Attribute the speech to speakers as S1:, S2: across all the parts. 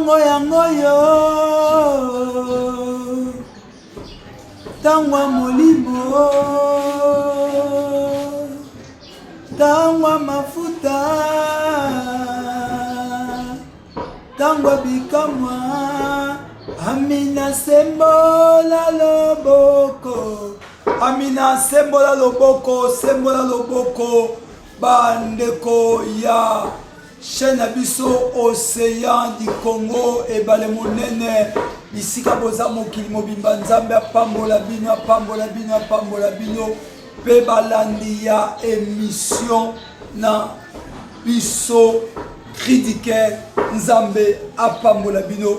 S1: Ntango yango yo, ntango ya molimo, ntango ya mafuta, ntango ya bikamwa. Amina sembola loboko, Amina sembola loboko, sembola loboko, bandeko ya Chaîne na biso Ocean du Congo, ebale monene, bisika boza mokili mobimba, Nzambe apambola bino, apambola bino, apambola bino mpe balandi ya emission na biso Cri du Cœur, Nzambe apambola bino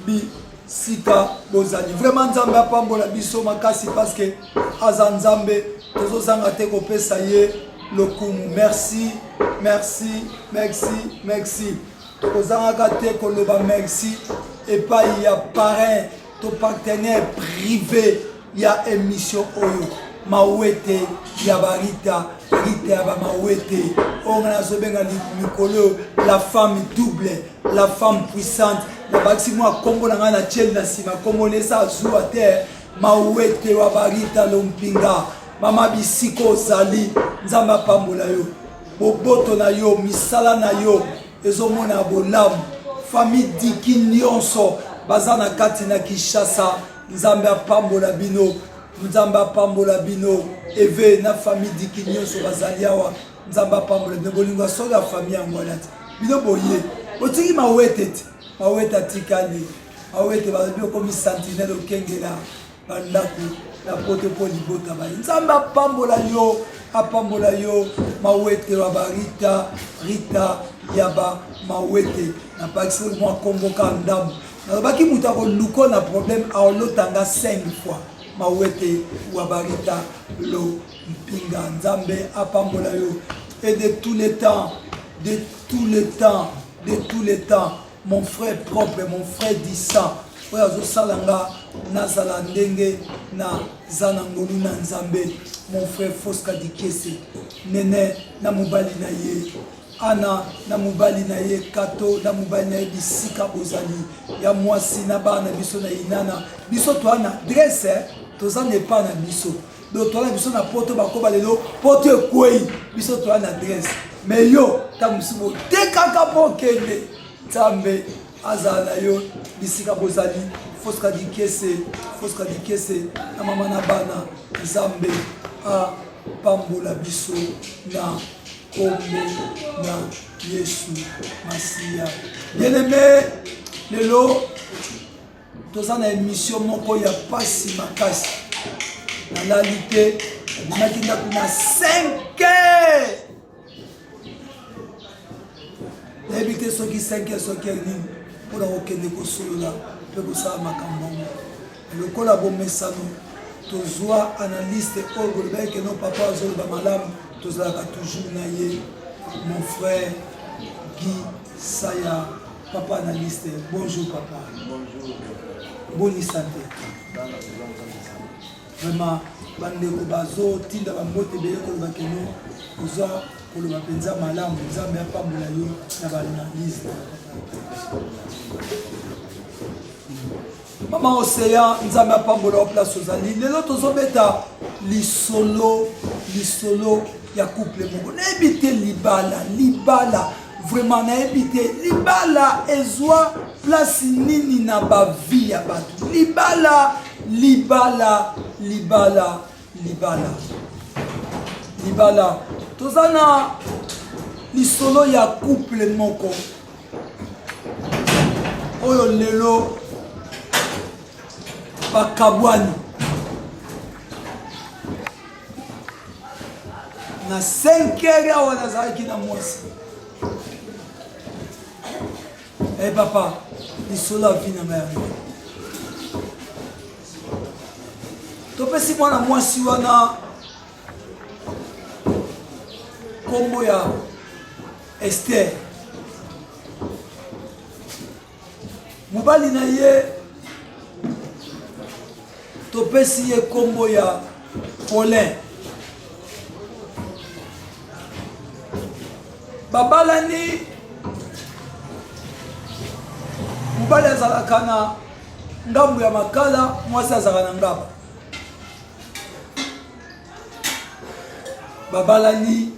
S1: bisika bozali. Vraiment Nzambe apambola biso makasi parce que aza Nzambe, tozozanga te kopesa ye lokumu. Merci, merci, merci, merci. Tokozangaka te koloba merci epai ya parrain to partenaire privé ya émission oyo mawete ya barita rita ya bamawete oyo ngai nazobenga mikolo la femme double la femme puissante nabakisi mwa nkombo na ngai na tieli na nsima nkombo nesa azuwa te mawete wa barita lompinga mama bisika ozali nzambe apambola yo boboto na yo misala na yo ezomona bolamu famille diki nyonso baza na kati na kinshasa nzambe apambola bino nzambe apambola bino eve na famille diki nyonso bazali awa nzambe apambola bino bolingo ya solo ya famille yango wana ti bino boye botiki mawete ti mawete atikali mawete balobi okomi sentinele okengela bandako na poto mpo libota baye nzambe apambola yo apambola yo mawete wa barita rita ya ba mawete napakisi mwa kombo ka ndambo nalobaki moto akoluko na problème aolota nga 5 fois mawete wa barita lo mpinga nzambe apambola yo et de tous les temps de tous les temps de tous les temps mon frère propre mon frère du sang oyo azosala nga nazala ndenge naza na ngolu na nzambe mon frère fosca dikiese nene na mobali na ye ana na mobali na ye kato na mobali na ye bisika bozali ya mwasi na bana na biso na inana biso toa na dresse toza na epa na biso donc toa na biso na poto bakoba lelo poto ekwei biso toa na adresse me yo ntango mosusu botekaka mpo okende nzambe azala na yo bisika bozali foska dikese foska dikese na mama na bana nzambe apambola biso na kombo na yesu masiya bien aime lelo toza na emission moko ya pasi makasi nalali te nabimaki ndako na 5 heures nayebi te soki 5 heures soki heure nini mpona kokende kosolola mpe kosala makambo yango lokola bomesano tozwa analyste oyo bolobaki keno papa azoloba malamu tozalaka toujours na ye mon frère guy saya Papa analyste, bonjour papa.
S2: Bonjour.
S1: Boni santé. Vraiment bandeko bazotinda bambote ebele koloba keno oza koloba mpenza malamu nzambe apambola yo na baanalyse Mama Ocean, Nzambe apambola yo place ozali. Lelo tozobeta lisolo lisolo ya couple moko. Nayebi te libala, libala vraiment nayebi te libala ezwa place nini na ba vie ya bato. Libala, libala, libala, libala. Libala. Toza na lisolo ya couple moko. oyo lelo bakabwani na 5 heures awa nazalaki na mwasi e hey, papa lisolo ya vi na ngai yango topesi mwana mwasi wana nkombo ya Esther mobali na ye topesi ye nkombo ya Paulin babalani. Mobali azalaka na ngambo ya makala, mwasi azalaka na ngaba. Babalani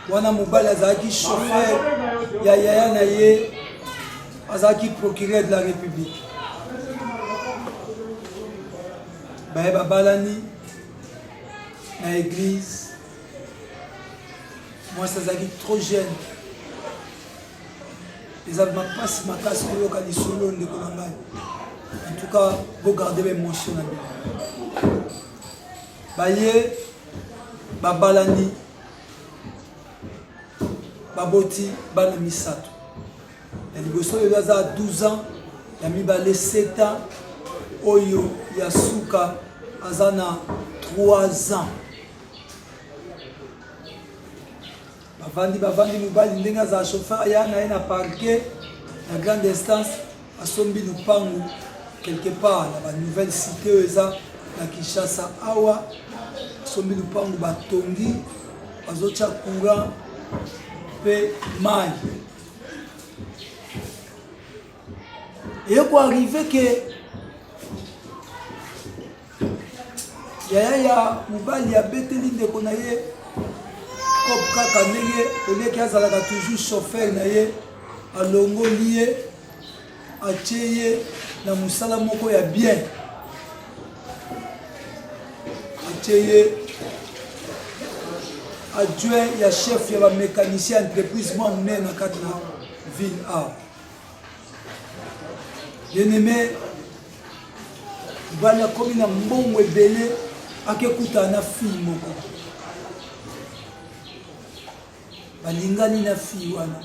S1: wana, mobali azalaki chauffeur ya yaya na ye, azalaki procureur de la République. Baye babalani na église, mwasi azalaki trop jeune. Eza mpasi makasi koyoka lisolo, ndeko na ngai. En tout cas, bogarde baémotion na bino. Baye babalani, baboti bana misato. Ya liboso lelo aza 12 ans, ya mibale 7 ans, oyo ya suka aza na 3 ans. Bavandi bavandi, mobali ndenge azala chauffeur aya na ye na parquet na grande instance, asombi lupangu quelque part na ba nouvelle cité oyo eza na Kinshasa awa. Asombi lupangu, batongi, bazotya courant mpe mai. Eye koarrive ke yaya ya mobali abeteli ndeko na ye cop kaka ndenge oleki azalaka toujours chauffeur na ye, alongoli ye, atie ye na mosala moko ya bien, atie ye adjoint ya chef ya bamécanicien entreprise mwa monene na kati na ville awa. Bien-aimé, mobali akomi na mbongo ebele, akekutana na fille moko, balingani na fille wana.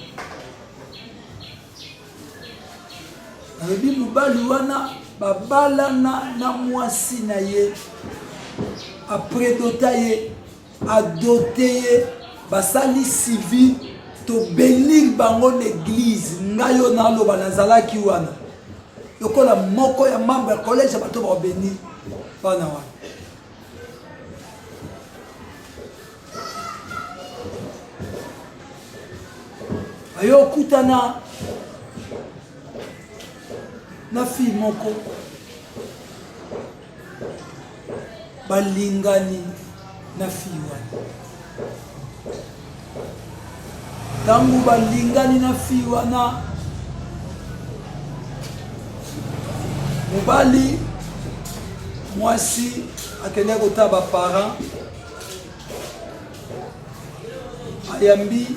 S1: Nalobi mobali wana babalana na mwasi na ye, apredota ye, adote ye, basali civil, tobenir bango na eglise. Ngai oyo naloba, nazalaki wana lokola moko ya membre ya collège ya bato bakobenir bana wana. Ayo okutana na fille moko, balingani na fille wana. Ntango balingani na fille wana, mobali mwasi akendaki kotala baparent, ayambi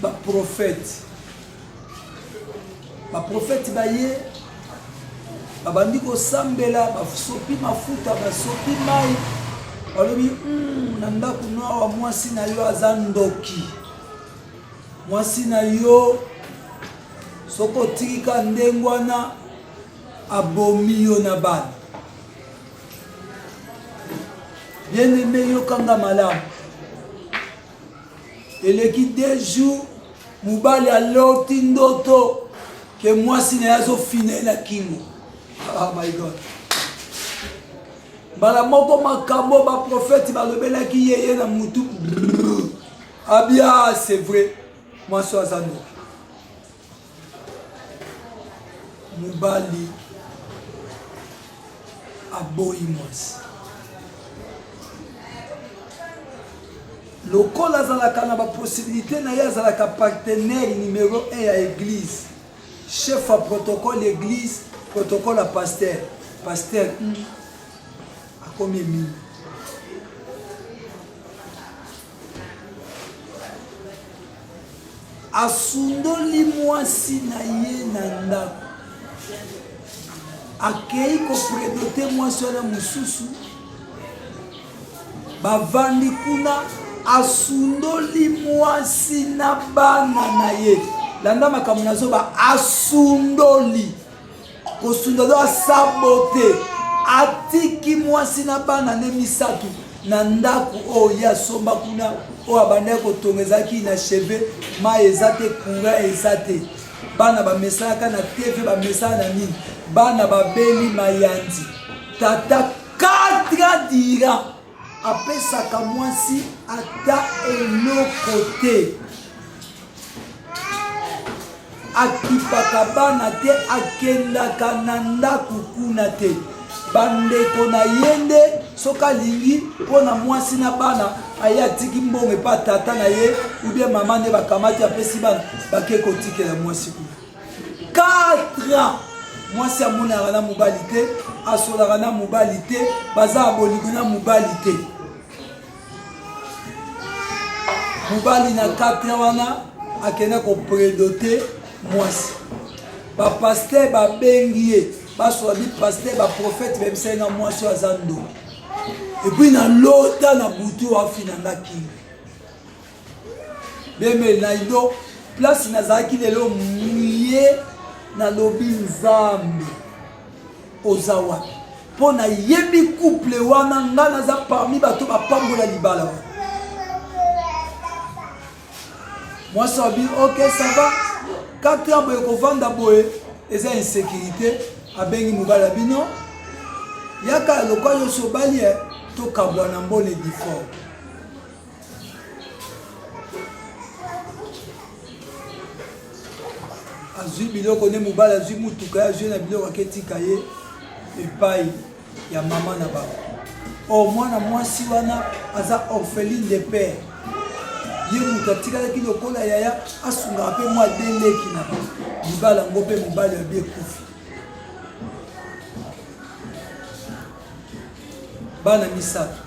S1: baprofete. Baprofete baye, babandi kosambela, basopi mafuta, basopi mai, balobi na ndako noawa mwasi na yo aza ndoki, mwasi na yo soki otikika ndenge wana abomi yo na bana. Bien aimé, yokanga malamu. Eleki 2 jours, mobali aloti ndoto ke mwasi na ye azofina ye na kingo. Oh my God! Mbala moko makambo baprofete balobelaki ye, ye na mutu abia, c'est vrai, mwasi oyo aza ndoki. Mobali aboyi mwasi. Lokola azalaka na bapossibilité na ye, azalaka partenaire numéro 1 ya église, chef ya protocole église, protocole ya pasteur. Pasteur akomi mingi. Asundoli mwasi na ye na ndako, akei kopredote mwasi wana mosusu, bavandi kuna. Asundoli mwasi na bana na ye. Landa makambo nazoba. Asundoli, kosunda do asabote, atiki mwasi na bana nde misato na ndako oyo ye asomba kuna, oyo abandaki kotonga, ezalaki inachevé, mai eza te, courant eza te, bana bamesanaka na TV, bamesana na nini, bana babeli mayandi. Tata 4 ans durant apesaka mwasi ata eloko te. Akipaka bana te, akendaka na ndako kuna te. Bandeko na ye nde soki alingi mpo na mwasi na bana aye atiki mbongo epa tata na ye ou bien mama nde bakamati apesi bana bake kotikela mwasi kuna. 4 ans mwasi amonaka na mobali te, asolaka na mobali te, baza ya bolingo na mobali te. Mobali na 4 wana akenda kopredote mwasi. Bapaster babengi ye, basola bi paster, baprofete bayebisaki nga mwasi oyo aza ndoki. Epuis nalota na butu afina nga kingi bemeli na ido place nazalaki lelo muye nalobi nzambe oza wapi mpo nayebi couple wana nga naza parmi bato bapambola libala wana mwasi abi ok ça va 4 ans boye kovanda boye eza insécurité abengi mobali ya bino yaka lokwa nyonso obali e tokabwana mbone diforme azwi biloko nde mobali azwi motuka ye azwi na biloko aketika ye epai ya mama na bango o oh, mwana mwasi wana aza orpheline de père ye moto atikalaki lokola yaya asungaka mpe mwa deleki na bango libala yango mpe mobali abi ekufi bana misato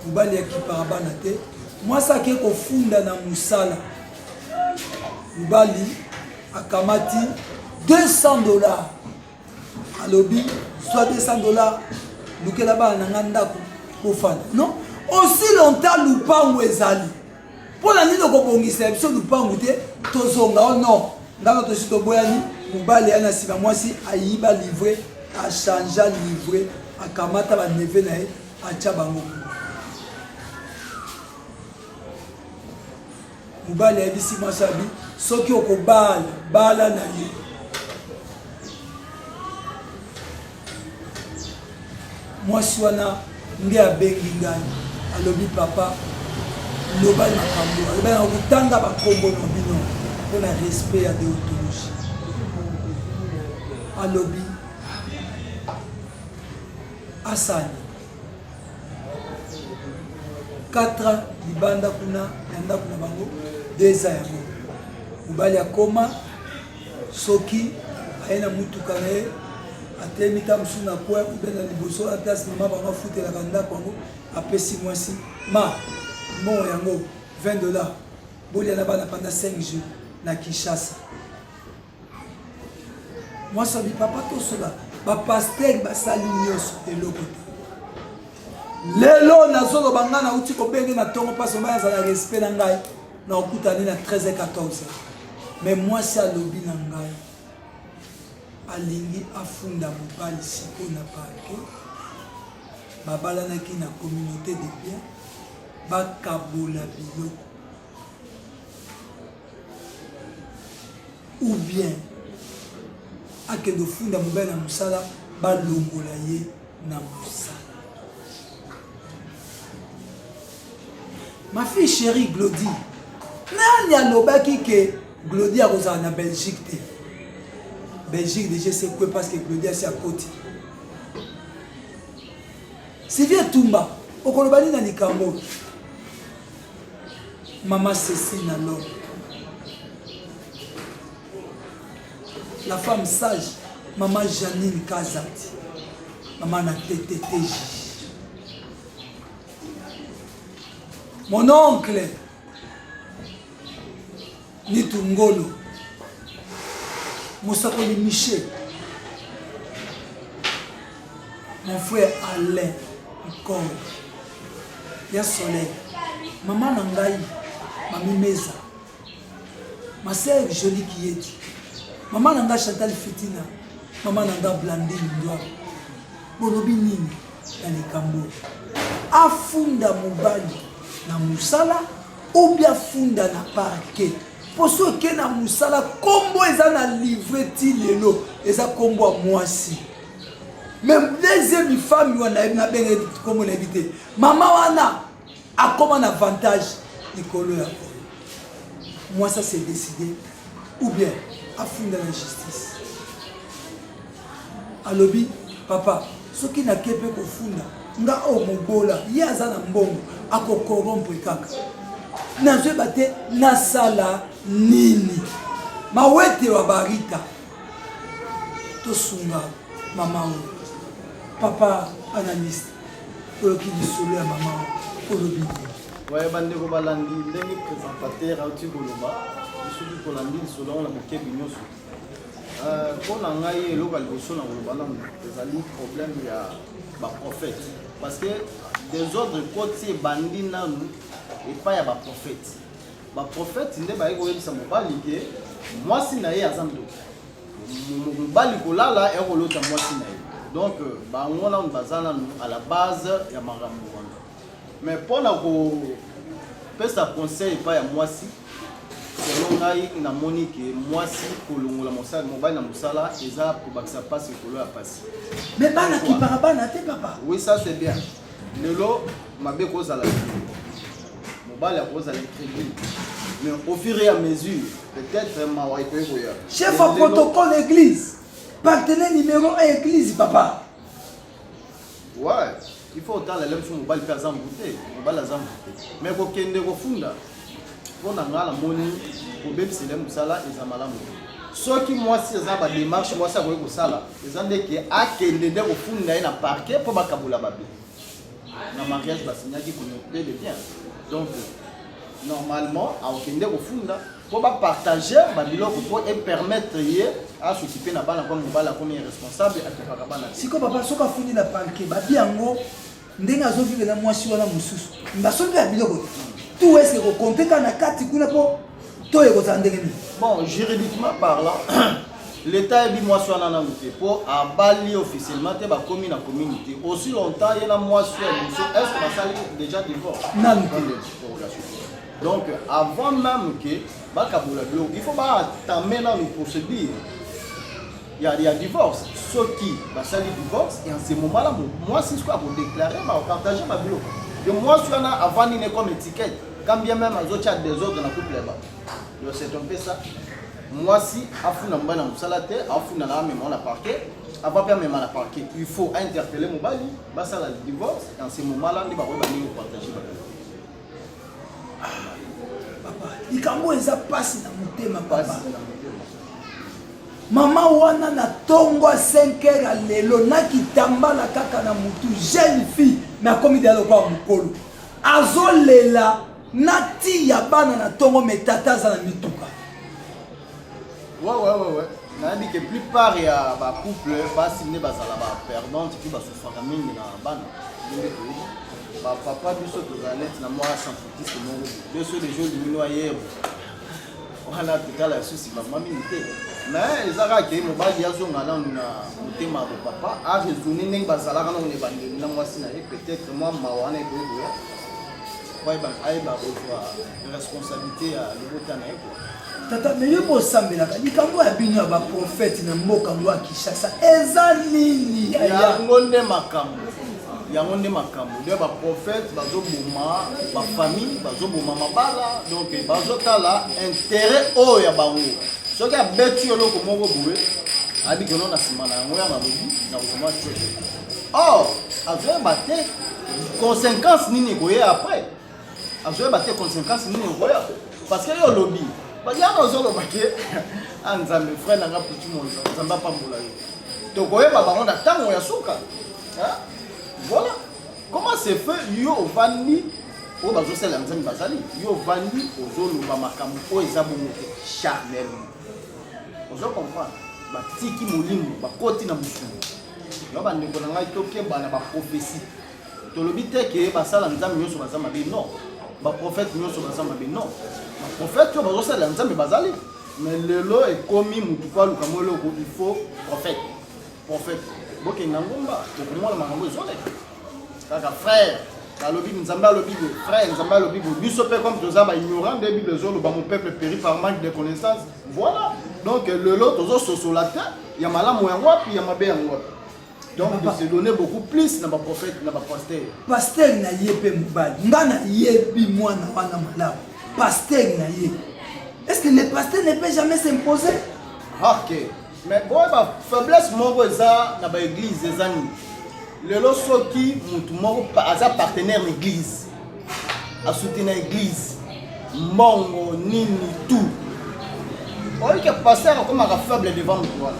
S1: mobali akipaka bana te mwasi ake kofunda na mosala mobali akamati 200 dollars alobi zwa 200 dollars lukela bana na nga ndako kofanda non aussi longtemps lupangu ezali mpo na nini okobongisa biso lupangu te tozonga o oh non ngaka tosi toboyani mobali ya na nsima mwasi ayiba livre achangea livre akamata baneve na ye atya bango kuna mobali ayebisi mwasi abi soki okobala bala na ye mwasi wana nde abengi ngai alobi papa loba makambo alobi na kotanga bakombo na bino mpo na respect ya deontologie alobi asani 4 ans libanda kuna ya ndako na bango 2 ans yango mobali akoma soki aye na mutuka na ye atelemi ta mosusu na coin ube na liboso na place mama bango afutelaka ndako yango apesi mwasi ma mbongo yango 20 dollars bolia na bana pendant 5 jours na Kinshasa. Mwasi abi papa tosola bapaster basali nyonso eloko te lelo nazoloba ngai nauti kobenge na ntongo mpasi omai azala respect na ngai na okutani na 13 14 mais mwasi alobi na ngai alingi afunda mobali sikoyo na parquet babalanaki na communauté de bien bakabola biloko ou bien akende ofunda mobali na mosala balongola ye na mosala. Ma fille chérie Glody, nani alobaki ke Glody akozala na Belgique te? Belgique déjà c'est quoi parce que Glody asi akoti. Sylvie Tumba, okoloba nini na likambo oyo? Mama Cécile na l'homme. La femme sage, Mama Janine Kazati. Mama na TTTJ. Mon oncle, Nitu Ngolo, Mosakoli Michel, mon frère Alain Nkoy, ya Soleil, mama na ngai, Mami Meza, ma sœur Jolie Kiyeti, mama na ngai Chantal Fitina, mama na ngai Blandine Ndwa, bolobi nini na likambo afunda mobali na mosala ou bien afunda na parquet mpo soki oke na mosala nkombo eza na livre ti lelo eza nkombo ya mwasi mais deuxième femme wana nabenge nkombo nayebi te mama wana akoma na avantage likolo ya oyo mwasi ase décide ou bien. Afunda na justice. Alobi papa soki nake mpe kofunda nga oyo mobola ye aza na mbongo akokorompre kaka nazoyeba te nasala nini mawete wa barita tosunga mama oyo papa analyste oyoki lisolo ya mama oyo olobi nini
S2: waye bandeko balandi ndenge présentateur auti koloba soki kolandi lisolo yango na bokebi nyonso Euh, mpo na ngai eloko ya liboso na koloba nanu ezali problème ya baprophète parce que desordre ekoti ebandi nanu epai ya baprophète baprophète nde baye koyebisa mobali ke mwasi na ye aza ndoki mobali kolala ya kolota mwasi na ye donc euh, bango nanu baza nanu à la base ya makambo wana mais mpo na kopesa conseil epai ya mwasi Selon ngai namoni ke mwasi kolongola mosali mobali na mosala eza kobakisa pasi likolo ya pasi.
S1: Mais bana kipaka bana te papa.
S2: Oui ça c'est bien. Lelo mabe kozala mobali akozala incrédule mais au fur et à mesure peut-être mawa ekoki koya.
S1: Chef ya protocole église partenaire numéro 1 église papa.
S2: Ouais, il faut otala lelo mosusu mobali mpe aza mvute, mobali aza mvute. Mais kokende kofunda mpo na ngai namoni kobebisela ye mosala eza malamu te. Soki mwasi aza ba démarche mwasi akoki kosala eza nde ke akende nde kofunda ye na parquet mpo bakabola babe. Na mariage basignaki communauté de bien. Donc normalement akokende kofunda mpo ba partager ba biloko mpo e permettre ye a s'occuper na bana comme mobali akomi irresponsable akipaka bana te.
S1: Sikoyo papa soki afundi na parquet babi yango ndenge azovivre na mwasi wana mosusu basombi ya biloko te tout eske kokonte kaka na kati kuna mpo to ekozala ndenge nini?
S2: Bon, juridiquement parlant, l'État ayebi mwasi wana nanu te mpo abali officiellement te bakomi na commune te aussi longtemps ye na mwasi ya liboso est ce que basali déjà divorce
S1: nanu te.
S2: Donc avant même que bakabola biloko, il faut ba entamer nanu procédure ya, ya divorce. Soki basali divorce et en ce moment là mwasi sikoyo akodéclare bakopartage babiloko. Yo mwasi wana avandi ne comme étiquette quand bien même azotia désordre na couple ya bato. Donc c'est un peu ça. Mwasi afunda mobali na mosala te, afunda na amema na parquet. Avant mpe amema na parquet, il faut interpeller mobali, basala divorce et en ce moment là nde bakoyeba ndenge kopartage babiloko.
S1: Papa, likambo eza pasi na motema papa. Mama wana na tongo ya 5 heures ya lelo na kitambala kaka na mutu jeune fille mais akomi deja lokola mokolo azolela na ti ya bana na tongo mais tata aza na mituka.
S2: Ouais, ouais, ouais, ouais. nayebi ke plupart ya bacouple basi nde bazala baperdante mpe basufraka mingi na bana ndenge toyebi bapapa biso tozala neti na mwa sanfutiste moko biso deja olingi no ayebo wana totala lisusu bamwa mingi te mais eza kaka ke mobali azonga nanu na motema ya bopapa araisonne ndenge bazalaka nanu na ebandeli na mwasi na ye peut-être mwa mawa wana ekoki koya po ayeba kozwa responsabilité ya libota na ye kua
S1: Tata mais yo bosambelaka likambo ya bino ya baprofete na mboka ngo ya Kinshasa eza nini?
S2: Yango nde makambo, yango nde makambo nde baprofete bazoboma bafamille, bazoboma mabala, donc bazotala intérêt oyo ya bango. Soki abeti eloko moko boye ayebi keno na nsima na yango ya nalobi na kozoma te, or azoyeba te conséquence nini ekoya après. Azoyeba te conséquence nini ekoya parce que yo olobi yana ozoloba ke a ah, nzambe frère na nga putu monza nzambe apambola yo tokoyeba bango na ntango ya suka voilà comment se fait yo ovandi oyo bazosala nzambe bazali yo ovandi ozoloba makambo oyo eza bongo te charnellement ozo comprendre batiki molimo bakoti na mosuni yo bandeko na ngai tokeba na baprofesi Tolobi te ke basala nzambe nyonso baza mabe non. Ba prophète nyonso baza mabe non. Ba prophète oyo bazosalela nzambe bazali. Mais lelo ekomi mutu po aluka mwa eloko il faut prophète. Prophète. Bokende na ngomba bokomona makambo ezoleka. Kaka frère alobi nzambe alobi boye frère nzambe alobi boye biso mpe comme toza ba ignorant nde bible ezoloba mon peuple périt par manque de connaissance voilà donc lelo tozososola te ya malamu yango wapi ya mabe yango wapi Donc de se donner beaucoup plus na ba prophète na ba pasteur.
S1: Pasteur na ye pe mobali. Nga na yebi mwana wana malamu. Pasteur na ye. Est-ce que le pasteur ne peut jamais s'imposer?
S2: Ok, mais boyeba faiblesse moko eza na baeglise eza nini? Lelo soki mutu moko aza partenaire na église, asoutenir église, mbongo nini tout, oyebi ke pasteur akomaka faible devant mutu wana.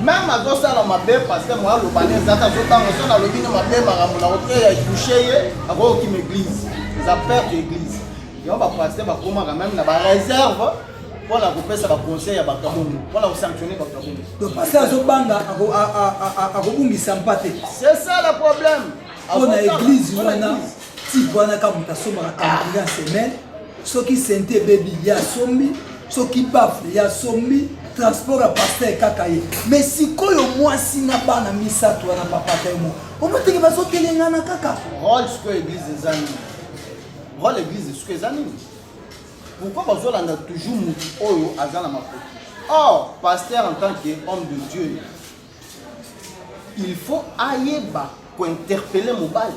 S2: Meme azosala mabe, pasteur mo aloba ne eza te, azotanga so nalobi ne mabe makambo na koteya etouche ye, akoki kokima église, eza perte ya église. Yango bapasteur bakomaka meme na bareserve mpo na kopesa baconseil ya bato ya bongo, mpo na kosanctionne bato ya bongo.
S1: Donc pasteur azobanga akobungisa mpate.
S2: C'est ça le problème.
S1: Mpo na église wana, type wana ka moto asombaka carburant semaine, soki sente ebebi ye asombi, soki bafle ye asombi, transport ya pasteur kaka ye. Mais sikoyo mwasi na bana misato wana, papa temo omoteke bazotelengana kaka.
S2: Role sikoyo église eza nini? Role église sikoyo eza nini? Pourquoi bazolanda toujours mutu oyo aza na makoki? Or pasteur en tant que homme de Dieu, il faut ayeba kointerpeller mobali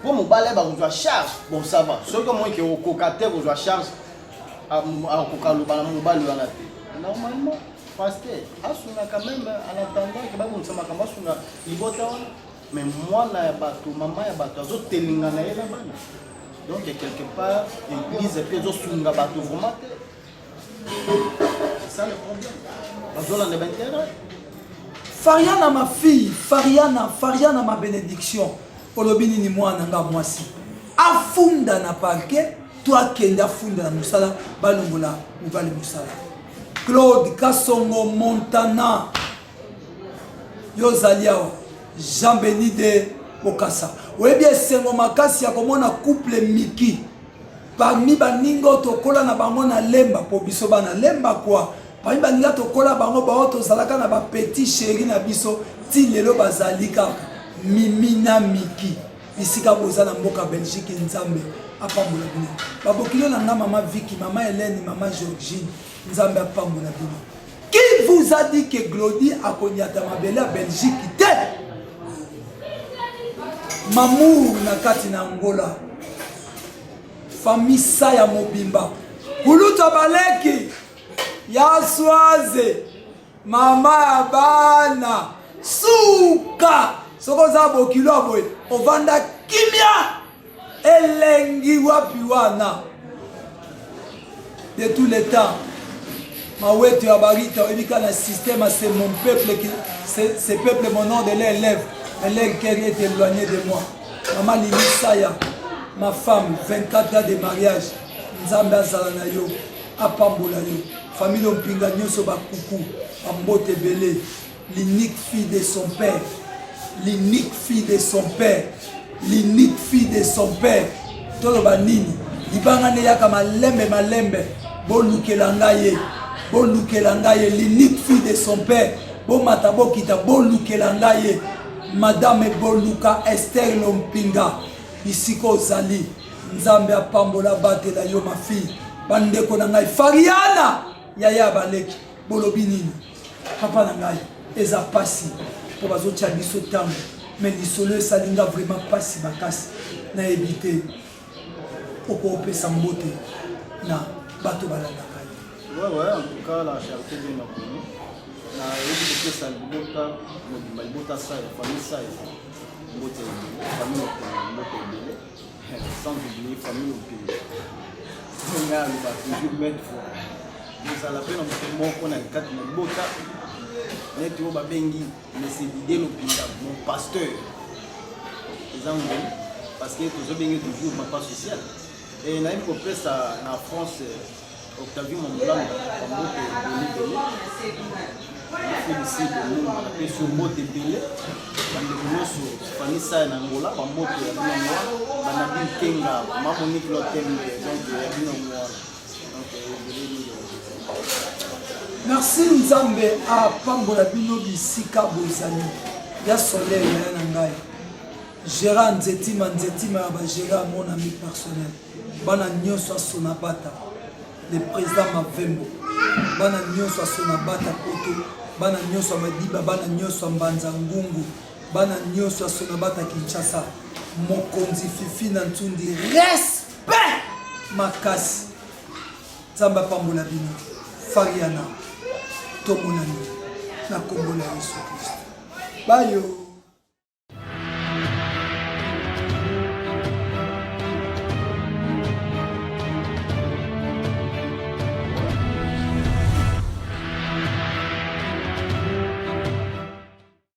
S2: mpo mobali ayeba kozwa charge. Bon, ça va, soki omoni ke okoka te kozwa charge, akoka loba na mobali wana te. Normalement pasteur asunga quand même en attendant ke babongisa makambo, asunga libota wana. Mais mwana ya bato, mama ya bato azotelinga na ye na bana. Donc quelque part église mpe ezosunga bato vraiment te. C'est ça le problème, bazolanda baintérêt.
S1: Fariana, ma fille Fariana, Fariana, ma bénédiction, olobi nini? Mwana nga mwasi afunda na parquet to akende afunda na mosala, balongola mobali mosala? Claude Kasongo Montana, yo ozali awa. Jean Beni de Bokasa, oyebi esengo makasi ya komona couple Miki parmi baninga oyo tokola na bango na Lemba, mpo biso bana Lemba kwa parmi baninga tokola bango bao tozalaka na bapetit chéri na biso ti lelo bazali kaka Mimi na Miki. Bisika boza na mboka Belgique, Nzambe apambola bino. Babokilo na nga, mama Viki, mama Helène, mama Georgine, Nzambe apambola bino. Qui vous a dit que Glody akonyata mabele ya Belgique te? Mamour na kati na Angola, famille Saya mobimba, kuluta baleki ya Swaze, mama ya bana suka. Soki oza bokilo ya boye, ovanda kimia, elengi wapi wana de tous les temps. Maweto ya barita, oyebi kaka na système, c'est mon peuple qui ce peuple mon nom de l'élève, mais leur cœur est éloigné de moi. Mama Lili Saya, ma femme, 24 ans de mariage, Nzambe azala na yo, apambola yo. Famille Mpinga nyonso, bakuku, bambote ebele. L'unique fille de son père, l'unique fille de son père, l'unique fille de son père. Toloba nini? Libanga nde yaka malembe malembe, bolukela ngai ye, bolukela ngai ye, l'unique fille de son père. Bomata bokita, bolukela ngai ye, madame Boluka Esther Lompinga, bisika ozali, Nzambe apambola, abatela yo, ma fille. Bandeko na ngai, Fariana yaya baleki, bolobi nini? Papa na ngai, eza pasi mpo bazotia biso ntango, mais lisolo esali nga vraiment pasi makasi. Nayebi te okopesa mbote na bato balandaka
S2: ye. Ouais, en tout cas, la charité bien connue. Nayebi kopesa libota mobimba, libota Saya, famille Saya, mbote ebele, famille Lokolo, mbote ebele, sans oublier famille Lopinga. Ngai aloba toujours maintes fois, kozala mpe na moto moko na kati na libota neti oyo babengi monsieur Didier Lopinga, mon pasteur, eza ngolu parce que tozobenge toujours papa social. E nayebi kopesa na France Octavio Mamulanga bambote ebele ebele, Félicie Bomunga napesi yo mbote ebele, bandeko nyonso famille Saya na Angola, bambote ya bino yango wana, banadine Kenga, ma Monique Lotembe, donc ya bino yango wana, donc ebele mingi.
S1: Merci, Nzambe apambola bino bisika bozali. Ya soleil yaya na ngai Gérard Nzetima, Nzetima ya bagérard, mon ami personnel, bana nyonso asona bata, le président Mavembo, bana nyonso asona bata poto, bana nyonso ya Madiba, bana nyonso ya Mbanza Ngungu, bana nyonso asona bata Kinshasa, mokonzi Fifi na Ntundi, respect makasi, Nzambe apambola bino. Fariana. Tomonani na kombo na Yesu Kristo. Bayo.